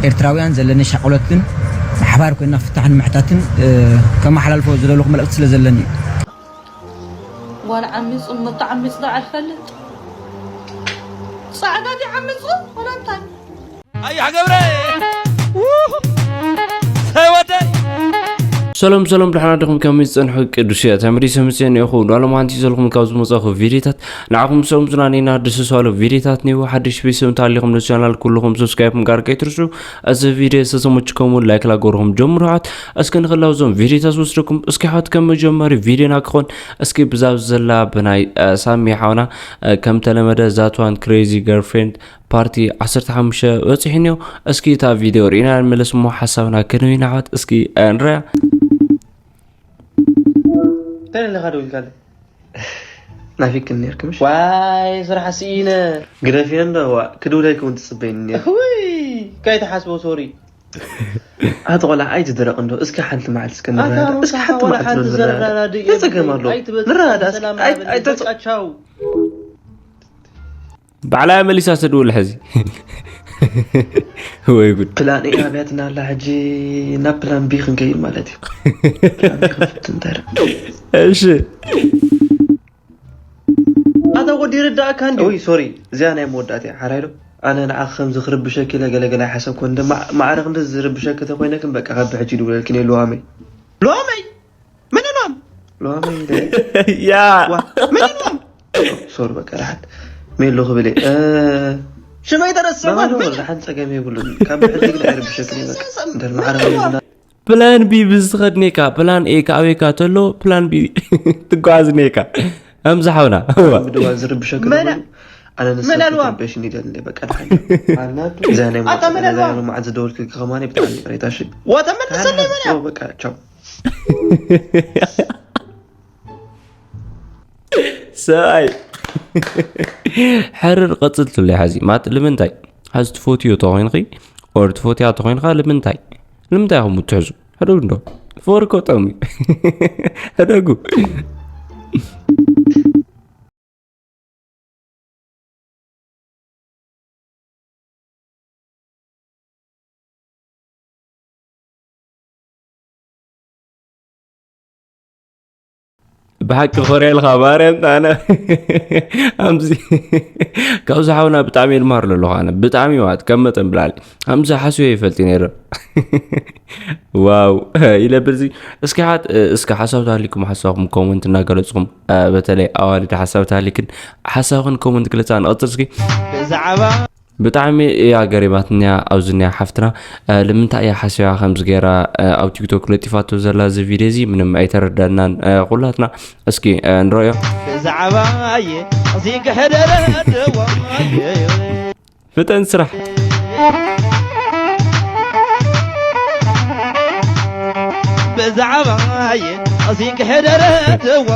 ኤርትራውያን ዘለኒ ሻቕሎት ግን ብሓባር ኮይና ፍታሕ ንምሕታትን ከመሓላልፎ ዝደለኹ መልእኽቲ ስለ ዘለኒ እዩ። ጓል ዓሚፁ መተዓሚፁ ዶ ኣልፈልጥ ፃዕዳ ዲ ዓሚፁ ወላ እንታይ ኣያሕ ገብረ ሰይ ወደይ ሰሎም ሰሎም ደሓና ዲኹም ከመይ ዝፀንሑ ቅዱስ እያ ተመሊሰ ምፅአ እኒኦኹ ዳሎም ሓንቲ ዘለኹም ካብ ዝመፀኹ ቪዲዮታት ንዓኹም ሰሎም ዝናኔና ደስ ዝባሉ ቪዲዮታት እኒዎ ሓድሽ ቤተሰብ እንተሃሊኹም ነዚ ቻናል ኩልኹም ሰብስክራይብ ምግባር ከይትርስዑ እዚ ቪዲዮ ዝተመችኩም እውን ላይክ ላገርኹም ጀምሩ ሓት እስኪ ንኽላው እዞም ቪዲዮታት ዝወስደኩም እስኪ ሓት ከም መጀመሪ ቪዲዮና ክኾን እስኪ ብዛብ ዘላ ብናይ ሳሚ ሓውና ከም ተለመደ ዛትዋን ክሬዚ ገርፍሬንድ ፓርቲ ዓሰርተ ሓሙሽተ በፂሑ እኒኦ እስኪ እታ ቪድዮ ርኢና ንመለስ እሞ ሓሳብና ክንህብ ኢና ኣሕዋት እስኪ ንረያ እንታይ ኣለኻ ደው ኢልካለ ናፊክን ነርክ ምሽ ዋይ ስራሕ ስኢነ ግደፍዮ እንዶ ዋ ክድውለይ ክውን ትፅበይኒ ነር ውይ ከይትሓስቦ ሶሪ ኣቲ ቆልዓ ኣይትድረቕ እንዶ እስኪ ሓንቲ መዓልቲ እስከ ንረዳዳ እስኪ ሓንቲ መዓልቲ ንረዳዳ እንታይ ፀገም ኣለዎ ንረዳዳ እስኪ ኣይትበቃ ቻው ባዕላ መሊሳ ተድውል ሕዚ ወይ ጉድ ፕላን ኤ ኣብያትና ኣላ ሕጂ ናብ ፕላን ቢ ክንከይድ ማለት እዩ ፕላን ቢ ክንፍትን እንታይ ደ እሺ ኣታ ወዲ ይርዳእካ እንዲ ወይ ሶሪ እዚኣ ናይ መወዳእቲ ሓራይ ዶ ኣነ ንዓ ከምዚ ክርብሸኪ ኢለ ገለገለ ሓሰብኮ እንደ ማዕረ ክንዲ ዝርብሸኪ ተኮይነክን በቃ ካብ ብሕጂ ይድውለልክን የለዋመይ ሎመይ ምን ኢሎም ያ ምን ኢሎም ሶሪ በቃ ርሓት ሜሎ ክብል እየ ሽመይ ተረስማን ምን ሓን ጸገም የብሉን ካብ ሕጂ ግን ኣይርብሸክን በቃ እንደ ማዕረ ፕላን ቢ ብዝኸድኔካ ፕላን ኤ ከኣበካ ተሎ ፕላን ቢ ትጓዝኔካ ከምዚ ሓውና ብድዋ ዝርብሸክ ኣነ ንሰብሽን ይደል በቃ ድሓን እዛ ናይ መዓት ዝደወልክ ከማኒ ብጣዕሚ ቅሬታ ሽ ወተመልሰለይ መን በቃ ቻው ሰብኣይ ሕርር ቀፅል ትብለይ ሓዚ ማለት ልምንታይ ሓዚ ትፈትዮ ተኮይንኺ ኦር ትፈትያ ተኮይንካ ልምንታይ ልምንታይ ኢኹም ትሕዙ ሕደጉ እንዶ ፎር እኮ ጠሙ ሕደጉ ብሓቂ ኮርያ ኢልካ ማርያም ኣነ ኣምዚ ካብዚ ሓውና ብጣዕሚ እየ ዝማር ዘለኹ ኣነ ብጣዕሚ ማለት ከም መጠን ብላዕሊ ኣምዚ ሓስዮ ይፈልጥ ነይረ ዋው ኢለ ብርዚ እስኪ ሓት እስኪ ሓሳብ ታሊኩም ሓሳብኩም ኮመንት እናገለፅኩም በተለይ ኣዋልድ ሓሳብ ታሊክን ሓሳብክን ኮመንት ግለፃ ንቐፅል እስኪ ብዛዕባ ብጣዕሚ እያ ገሪማትንያ ኣብዚ ኒያ ሓፍትና ልምንታይ እያ ሓሲባ ከምዚ ገይራ ኣብ ቲክቶክ ለጢፋቶ ዘላ እዚ ቪድዮ እዚ ምንም ኣይተረዳናን ኩላትና እስኪ ንረዮ ብዛዕባ እየ እዚ ክሕደረ ደዋ ፍጠን ስራሕ ብዛዕባ እየ እዚ ክሕደረ ደዋ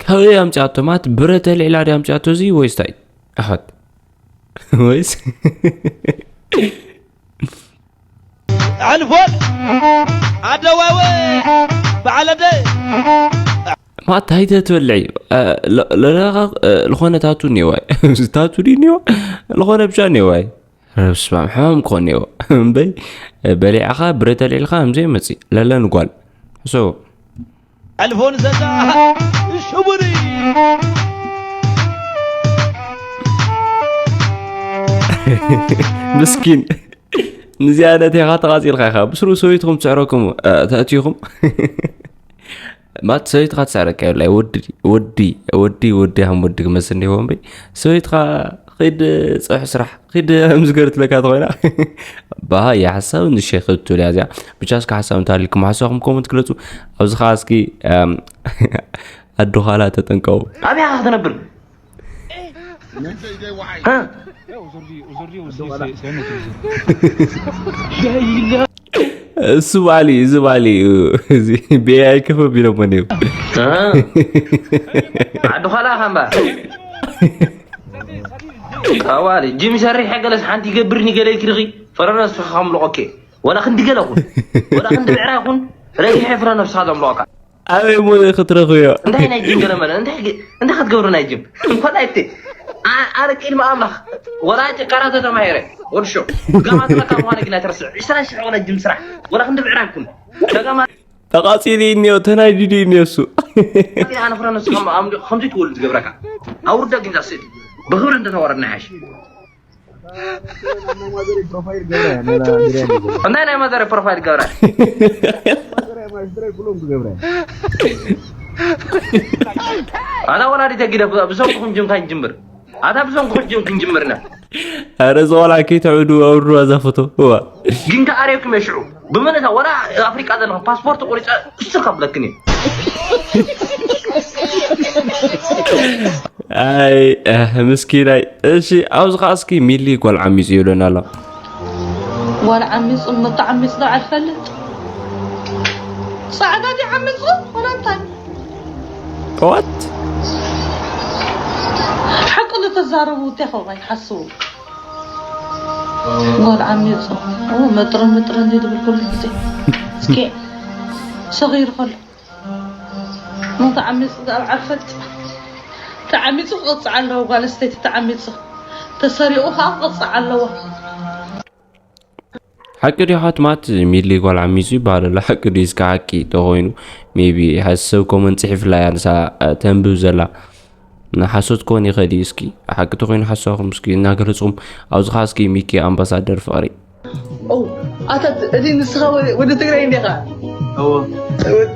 ካበይ ኣምፅኣቶ ማለት ብረት ኣልዒላ ድያ ኣምፅኣቶ እዚ ወይስ ታይ ኣሕዋት ወይስ ኣልፎን ኣደዋወ በዓለደ ማታ ኣይተ ትበልዕ እዩ ለለኻ ዝኾነ ታቱ እኒዋ ታቱ ድዩ እኒዋ ዝኾነ ብቻ እኒዋ ረብስማም ሕማም ክኾን እኒዎ እምበይ በሊዕኻ ብረት ኣልዒልካ ከምዘይ መፅእ ለለን ጓል ሕሰቦ ኣልፎን ዘዛ ሽቡሪ ምስኪን ንዚኣ ነቴኻ ተቓፂልካ ኢኻ ብስሩ ሰበይትኹም ትስዕረኩም ተእትይኹም ማት ሰበይትኻ ትስዕረካ የብላይ ወዲ ወዲ ወዲ ወዲ ከም ወዲ ክመስል እንዲዎ እምበይ ሰበይትኻ ኺድ ፀብሒ ስራሕ ኺድ ከምዝገር ትለካ ተኾይና ባሃ እያ ሓሳብ ንሸ ክትብል እያ እዚኣ ብቻ እስከ ሓሳብ እንተሃልኩም ሓሳብኩም ኮመንት ግለፁ ኣብዚ ከዓ እስኪ ኣዶ ኻላ ተጠንቀው ኣበይ ኢኻ ክትነብር እሱ ባሊ እዚ ባሊ እዩ እዚ ቤያይ ክፈ ቢሎሞ ነይሩ ዓዲ ኻላ ካምባ ኣዋሊ ጂም ሰርሕ ገለስ ሓንቲ ይገብርኒ ገለ ይክርኺ ፈረረ ንስኻ ከምልቆኬ ወላ ክንዲ ገለ ኩን ወላ ክንዲ ብዕራይ ኩን ረጊሐ ፍረ ነብስኻ ዘምልቆካ ኣበይ ሞ ክትረኽብዮ እንታይ ናይ ጅም ገለመለ እንታይ እንታይ ክትገብሩ ናይ ጅም እንኳን ኣይተ ኣረ ቅድሚ ኣምላኽ ወላ እቲ ካራተ ተማሂረ ወዲ ሹቕ። ጋማ ትረካ ምዃነ ግን ኣይትረስዕ። ዕስራ ሽሕ ወላ ጅም ስራሕ ወላ ክንዲ ብዕራይ ኩን። ደጋማ ተቓጺሉ እዩ እኒኦ፣ ተናዲዱ እዩ እኒኦ እሱ። ኣነ ፍረ ንስኻ ከምዚ ትወሉ ዝገብረካ ኣውርዳ ግን ዛስድ ብኽብሪ እንተተዋረድና ሓሽ። እንታይ ናይ ማዘር ፕሮፋይል ገብራ ኣታ ወላዲተ ጊደ ብሰንኩኹም ጅምካ ይንጅምር። ኣታ ብዞም ኮጅም ክንጅምርና ኣረ ዘዋላ ከይተዕዱ ኣውርዱ ኣዛ ፎቶ እዋ ግን ከኣርየኩም የሽዑ ብምንታ ወላ ኣፍሪቃ ዘለኹም ፓስፖርት ቆሪፀ እሱ ካብለክን እዩ ኣይ ኣህ፣ ምስኪናይ እሺ ኣብዚ ከዓ እስኪ ሚሊ ጓል ዓሚፁ ይብለና ኣሎ ጓል ዓሚፁ እሞ ተዓሚፁ ዶ ኣይፈልጥ ፃዕዳ ድዩ ዓሚፁ ወላ እንታይ what ሓቁ ንተዛረቡ እንታይ ኸው ኣይትሓስቡ ጓል ዓሚፁ ኦ መጥረ መጥረ እንዲ ዝብል ኩሉ ግዜ እስኪ ሰኺሩ ከሎ ሞ ተዓሚፁ ኣብ ዓፈጥ ተዓሚፁ ክቕፅዕ ኣለዎ ጓል ኣስተይቲ ተዓሚፁ ተሰሪቑ ከዓ ክቕፅዕ ኣለዎ ሓቂ ድዩ ሓትማት ሚሊ ጓል ዓሚፁ ይበሃል ኣሎ ሓቂ ድዩ እስከ ሓቂ ተኮይኑ maybe ሰብ ኮመንት ፅሒፍላ እያ ንሳ ተንብብ ዘላ ንሓሶት ክኾን ይኽእል እዩ እስኪ ሓቂ ተኮይኑ ሓሳኹም እስኪ እናገለፅኹም ኣብዚ ከዓ እስኪ ሚኪ ኣምባሳደር ፍቕሪ ኣታ እቲ ንስኻ ወዲ ትግራይ እንዲኻ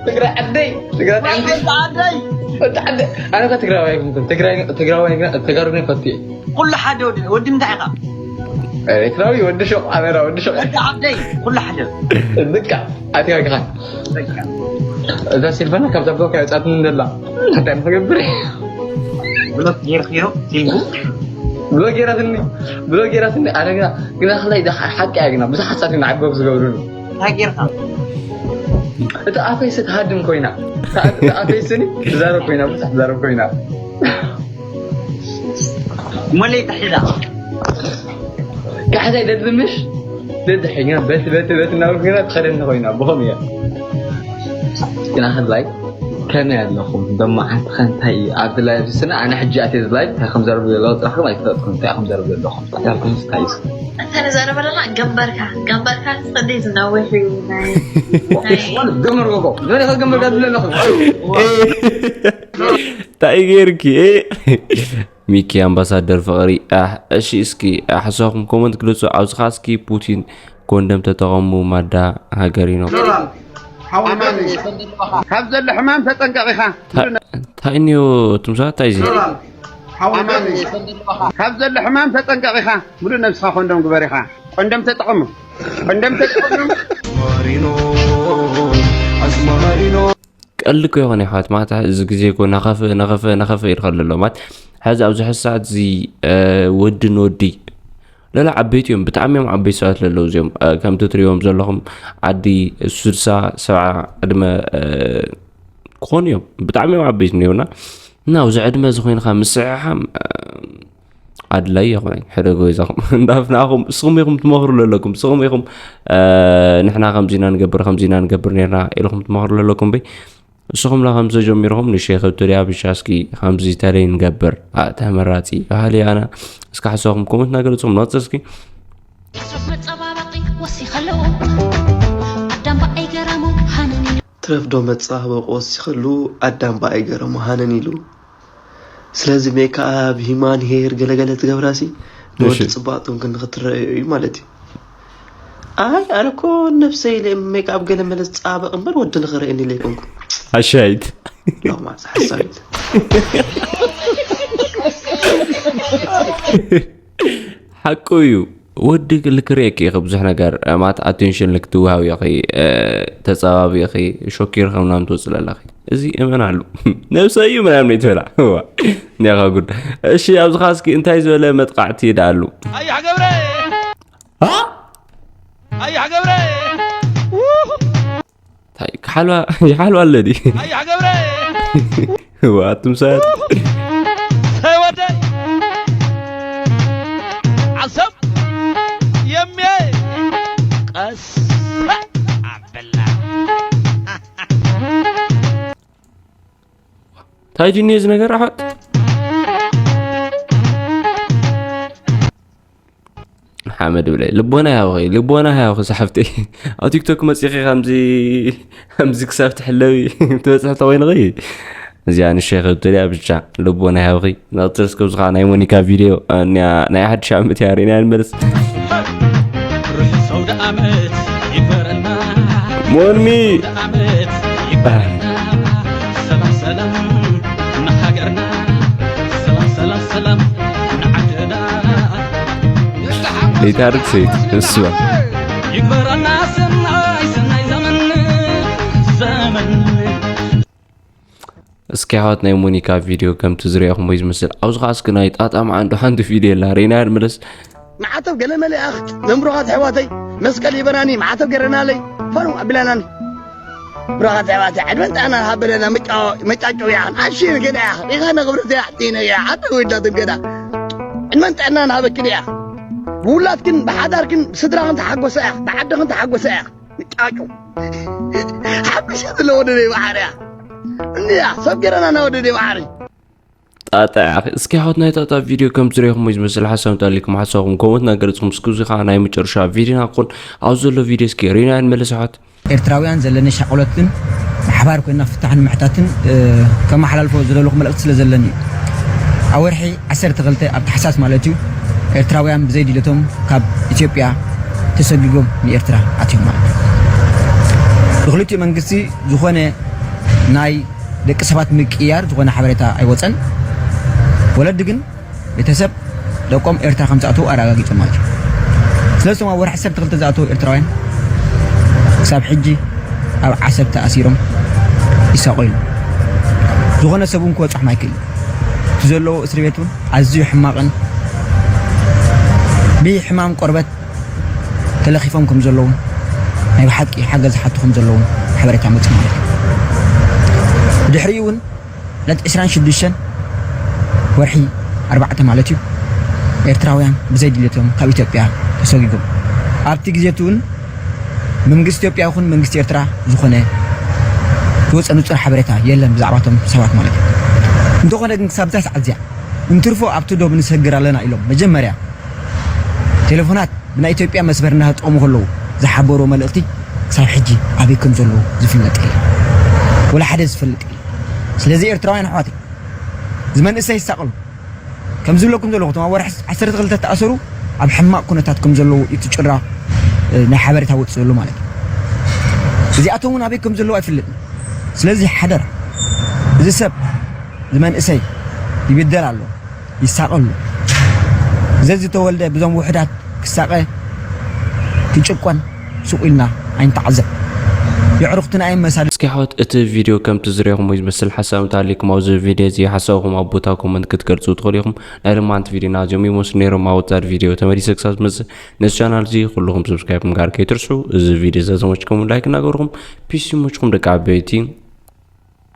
ትግራይ ዓደይ ትግራይ ዓደይ ኣነ ትግራዋይ ትግራዋይ ተጋሩ ነፈት ኩሉ ሓደ ወዲ ወዲ ምንታይ ኢኻ ኤርትራዊ ወዲ ሹቕ ኣበራ ወዲ ሹቕ ወዲ ዓደይ ኩሉ ሓደ በቃ ኣትጋግኻ እዛ ሲልቨና ካብዛ ብሎክ ያውፃትኒ እንደላ እንታይ ንክገብር ብሎክ ጌርክዮ ቲንጉ ብሎ ጌራትኒ ብሎ ጌራትኒ ኣረ ግና ግና ክላይ ሓቂ እያ ግና ብዙሓት ሳት ኢና ዓገብ ዝገብሩኒ እንታይ ጌርካ እቲ ኣፈይ ስትሃድም ኮይና እቲ ኣፈይ ስኒ ትዛረብ ኮይና ብዙሕ ትዛረብ ኮይና ሞለይ ተሒዛ ካሕሳይ ደድምሽ ደድሕኛ በቲ በቲ በቲ እናበልኩ ግና ትኸደኒ ኮይና ብኸም እያ ግና ክላይ ከመይ ኣለኹም ደሞ ሓንቲ ከ እንታይ እዩ ኣብዚ ላይቭ ስነ ኣነ ሕጂ ኣትየ እዚ ላይቭ እንታይ ከም ዘረቡ ዘለኹ ጥራሕኩም ኣይትፈልጥኩም እንታይ ከም ዘረቡ ዘለኹም ዳርኩም እንታይ እዩ እንተ ንዛረብ ኣለና ገንበርካ ገንበርካ ክንደይ ዝነውሕ እዩ ናይ ናይ ገመር ጎጎ መን ኢኻ ገመር ጋር ዘለኹም እንታይ ገይርኪ ሚኪ ኣምባሳደር ፍቕሪ ኣህ፣ እሺ እስኪ ሓሳኹም ኮመንት ግለፁ ኣብዚ ኸዓ እስኪ ፑቲን ኮንደም ተጠቐሙ ማዳ ሃገር ይኖ ካብ ዘሎ ሕማም ተጠንቀቕ ኢኻ እንታይ እኒኦ እቱም ሰባት እንታይ እዚ ካብ ዘሎ ሕማም ተጠንቀቕ ኢኻ ሙሉእ ነብስኻ ኮንዶም ግበር ኢኻ ኮንደም ተጠቐሙ ኮንደም ተጠቐሙ ቀልዲ እኮ ይኾነ ይሓት ማለት እዚ ግዜ እኮ ናኸፍእ ናኸፍእ ናኸፍእ ኢልካ ዘሎ ማለት ሕዚ ኣብዚ ሕዚ ሰዓት እዚ ወዲ ንወዲ ለላ ዓበይቲ እዮም ብጣዕሚ እዮም ዓበይቲ ሰባት ለለዉ እዚኦም ከምቲ ትሪእዎም ዘለኹም ዓዲ ስድሳ ሰብዓ ዕድመ ክኾኑ እዮም ብጣዕሚ እዮም ዓበይቲ እኒኦና እና ኣብዚ ዕድመ እዚ ኮይንካ ምስሕሓም ኣድላይ ይኹን ሕደጎ ይዛኹም እንዳፍናኹም እስኹም ኢኹም ትመኽሩ ለለኩም እስኹም ኢኹም ንሕና ከምዚና ንገብር ከምዚና ንገብር ነርና ኢልኹም ትመኽሩ ለለኩም በይ እስኹም ላ ከምዚ ጀሚርኹም ንሸይ ከብቲ ድያ ብሻ እስኪ ከምዚ ተለይ ንገብር ተመራፂ ባህሊ ኣና እስካ ሓሳኹም ኮመንት ናገለፅኹም ናፀ እስኪ መፀባበቂ ወሲኸለዎ ኣዳም በኣይ ገረሙ ሃነን ኢሉ ትረፍዶ መፀባበቂ ወሲኸሉ ኣዳም በኣይ ገረሙ ሃነን ኢሉ ስለዚ ሜክኣፕ ሂማን ሄር ገለገለ ትገብራሲ ንወዲ ፅባቅ ትንክን ንክትረአዮ እዩ ማለት እዩ ኣይ ኣነ እኮ ነብሰይ ኢለ ሜክኣፕ ገለ መለ ዝፀባበቅ እምበር ወዲ ንክረአየኒ ኢለ ኣይኮንኩ ኣሻይት ሎማፅ ሓሳቢት ሓቁ እዩ ወዲ ልክርእየኪ ኢኺ ብዙሕ ነገር ማለት ኣቴንሽን ልክትውሃብ ኢኺ ተፀባቢ ኢኺ ሾኪር ከምናም ትወፅእ ኣለኺ እዚ እመን ኣሉ ነብሰ እዩ ምናምን ይትበላ ዋ ኒኻ ጉድ እሺ ኣብዚ ኻስኪ እንታይ ዝበለ መጥቃዕቲ ይዳ ኣሉ ኣያሕ ገብረ ኣያሕ ገብረ ይሓልዋ ኣለ ዲ ኣቱም ሰባት ሰይወደይ ዓሰብ የሚየ ቀስ ኣበላ እንታይ ድዩ እዚ ነገር ኣሕዋት ሓመድ ብለ ልቦና ያውኺ ልቦና ያውኺ ሳሕብተይ ኣብ ቲክቶክ መፂኺ ከምዚ ከምዚ ክሳብ ትሕለዊ ትበፅሒ ተኮይንኺ እዚኣ ንሸይ ክትብል እያ ብቻ ልቦና ያውኺ። ንቕፅል እስከ ብዝኻ ናይ ሞኒካ ቪድዮ ናይ ሓድሽ ዓመት እያ ርኢና ንመለስ። ርሑስ ኣውደ ዓመት ይግበረልና ሞንሚ ኣውደ ዓመት ይግበረልና ሰላም ሰላም ንሃገርና ሰላም ሰላም ሰላም ንዓድና ለይታርክ ሰይት እሱዋ ይግበረና ሰናይ ሰናይ ዘመን ዘመን እስኪ ኣሕዋት ናይ ሞኒካ ቪድዮ ከምቲ ዝሪኣኹሞ እዩ ዝመስል ኣብዚ ከዓ እስኪ ናይ ጣጣ መዓንዶ ሓንቲ ቪድዮ የላ ርኢና ንመለስ ማዕተብ ገለ መለ ኣኽ ዘምብሮኻት ኣሕዋተይ መስቀል ሂበናኒ ማዕተብ ገረናለይ ፋኑ ኣቢላናኒ ብሮኻት ኣሕዋተይ ዕድመን ጥዕናን ሃበለና መጫወ- መጫጨው ያኽን ኣሽን ገዳ ያኽ ሪኻ ነኽብረት ያሕቲነ ያ ዓዲ ወዳትን ገዳ ዕድመን ጥዕናን ሃበክን ያኽ ብውላትክን ብሓዳርክን ብስድራኽን ተሓጎሰ ያኽ ብዓድኽን ተሓጎሰ ያኽ ምጫወጨው ሓቢሸ ዝለ ወደደይ ማዓርያ እንድያ ሰብ ገረና ና ወደደይ ማዓሪ ጣጣ ያኺ እስኪ ኣሕዋት ናይ ጣጣ ቪድዮ ከም ዝሪኢኹሞ እዩ ዝመስል ሓሳብ እንተሊኩም ሓሳብኩም ኮመንት እናገለፅኩም እስኪ እዚ ከዓ ናይ መጨረሻ ቪድዮና ክኾን ኣብዚ ዘሎ ቪድዮ እስኪ ሪና ንመለስ ኣሕዋት ኤርትራውያን ዘለኒ ሻቕሎት ግን ብሓባር ኮይና ፍታሕን ምሕታትን እ፣ ከመሓላልፎ ዝደለኹ መልእኽቲ ስለ ዘለኒ እዩ ኣብ ወርሒ ዓሰርተ ክልተ ኣብ ታሕሳስ ማለት እዩ ኤርትራውያን ብዘይ ድልየቶም ካብ ኢትዮጵያ ተሰጊጎም ንኤርትራ ኣትዮም ማለት እዩ ብክልቲኡ መንግስቲ ዝኾነ ናይ ደቂ ሰባት ምቅያር ዝኾነ ሓበሬታ ኣይወፀን ወለዲ ግን ቤተሰብ ደቆም ኤርትራ ከም ዝኣተዉ ኣረጋጊጾም ማለት እዩ ስለዚቶም ኣብ ወርሒ ዓሰርተ ክልተ ዝኣተዉ ኤርትራውያን ክሳብ ሕጂ ኣብ ዓሰብ ተኣሲሮም ይሳቆዩ ኣለዉ ዝኾነ ሰብ እውን ክበፅሖም ኣይክእል እቲ ዘለዎ እስሪ ቤት እውን ኣዝዩ ሕማቕን ብሕማም ቆርበት ተለኺፎም ከም ዘለውን ናይ ብሓቂ ሓገዝ ሓቱ ከም ዘለውን ሓበሬታ መፅእ ማለት እዩ ብድሕሪኡ እውን ዕለት ዕስራን ሽዱሽተን ወርሒ ኣርባዕተ ማለት እዩ ኤርትራውያን ብዘይ ድልየቶም ካብ ኢትዮጵያ ተሰጊጎም ኣብቲ ግዜ እቲ እውን መንግስቲ ኢትዮጵያ ይኹን መንግስቲ ኤርትራ ዝኾነ ዝወፀ ንፁር ሓበሬታ የለን ብዛዕባቶም ሰባት ማለት እዩ እንተኾነ ግን ክሳብ እዛ ሰዓት እዚኣ እንትርፎ ኣብቲ ዶብ ንሰግር ኣለና ኢሎም መጀመርያ ቴሌፎናት ብናይ ኢትዮጵያ መስመር እናተጠቐሙ ከለዉ ዝሓበርዎ መልእኽቲ ክሳብ ሕጂ ኣበይ ከም ዘለዉ ዝፍለጥ የለን ወላ ሓደ ዝፈልጥ የለን ስለዚ ኤርትራውያን ኣሕዋተይ እዚ መንእሰይ ይሳቐሉ ከም ዝብለኩም ዘለኹ እቶም ኣብ ወርሒ ዓሰርተ ክልተ ተኣሰሩ ኣብ ሕማቕ ኩነታት ከም ዘለዉ እቲ ጭራ እ፣ ናይ ሓበሬታ ወፅእ ዘሎ ማለት እዩ እዚኣቶም እውን ኣበይ ከም ዘለዉ ኣይፍለጥን ስለዚ ሓደራ እዚ ሰብ እዚ መንእሰይ ይብደል ኣሎ ይሳቐሉ ዘዝተወልደ ብዞም ውሕዳት ክሳቐ ክጭቆን ሱቕ ኢልና ኣይንተዓዘብ የዕሩኽትና እዮም መሳሊ እስኪ ኣሕዋት እቲ ቪድዮ ከምቲ ዝሪኢኹሞ እዩ ዝመስል ሓሳብ እንተሃሊኩም ኣብዚ ቪድዮ እዚ ሓሳብኹም ኣብ ቦታ ኮመንት ክትገልፁ ትኽእሉ ኢኹም ናይ ልማንቲ ቪድዮና እዚኦም ይመስሉ ነይሮም ኣብ ወፃድ ቪድዮ ተመሊሰ ክሳብ ዝመፅእ ነዚ ቻናል እዚ ኩልኹም ሰብስክራይብ ምግባር ከይትርስዑ እዚ ቪድዮ ዘዘመችኩም ላይክ እናገበርኩም ፒስ ይመችኩም ደቂ ዓበይቲ